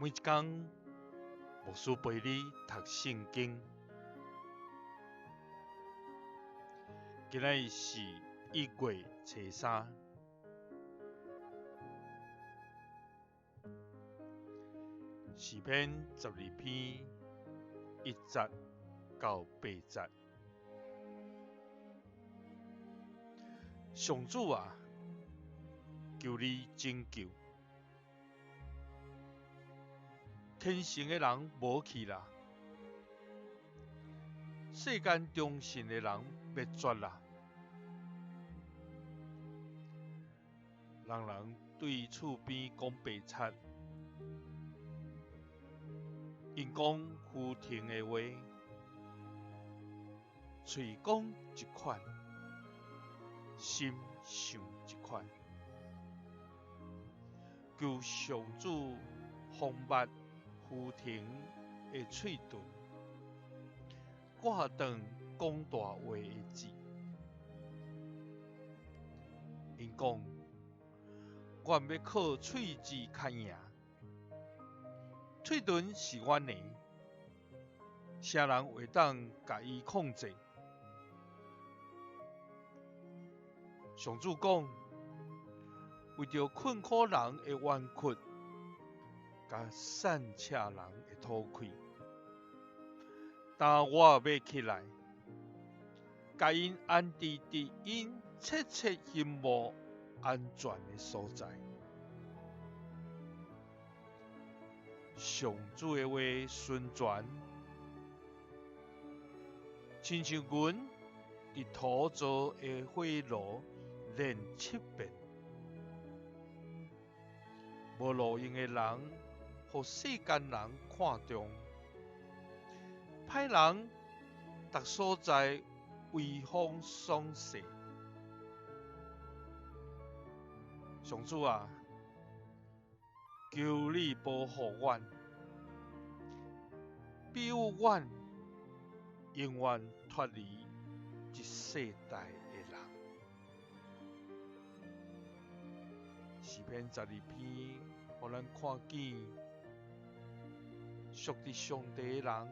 每一工，牧師陪你讀聖經。今仔日是1月初三，詩篇12篇1節到8節。上主啊，求你拯救！虔誠的人無去啦，世間忠信的人滅絕啦。人人對厝邊講白賊，𪜶講虛聽的話，喙講一款，心想一款。求上主封密虛聽的喙唇，割斷講大話的舌。𪜶講，阮欲靠喙舌較贏，喙唇是阮的，啥人會當共伊控制？上主講，為著困苦人的冤屈，佮散赤人的討氣，今我欲起來，共𪜶安置佇𪜶切切希望安全的所在。上主的話純全，親像銀佇塗造的火爐煉七遍。無路用的人，予世間人看重；歹人，逐所在威風爽勢。上主啊，求你保護阮，庇佑阮，永遠脫離這世代的人。詩篇12篇，予咱看見屬佇上帝的人，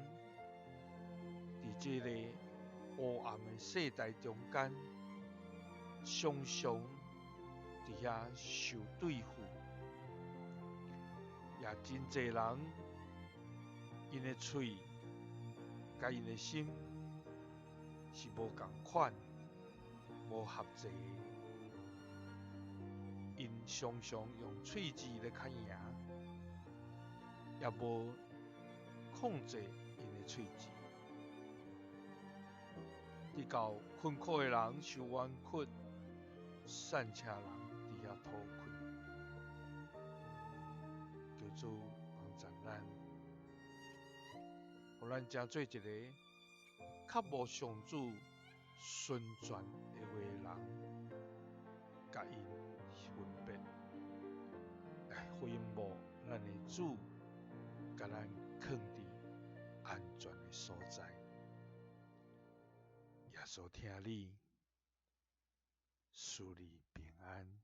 佇這个黑暗的世代中間，常常佇遐受對付，也真濟人，𪜶的喙佮𪜶的心是無仝款、無合齊的。𪜶常常用喙舌來較贏，也無控制𪜶的喙舌。直到困苦的人受冤屈，散赤人佇遐討氣，求主幫助咱，予咱成做一个較無上主純全的話的人，共𪜶分別，來回慕咱的主，共咱囥佇安全的所在。耶穌疼你，賜你平安。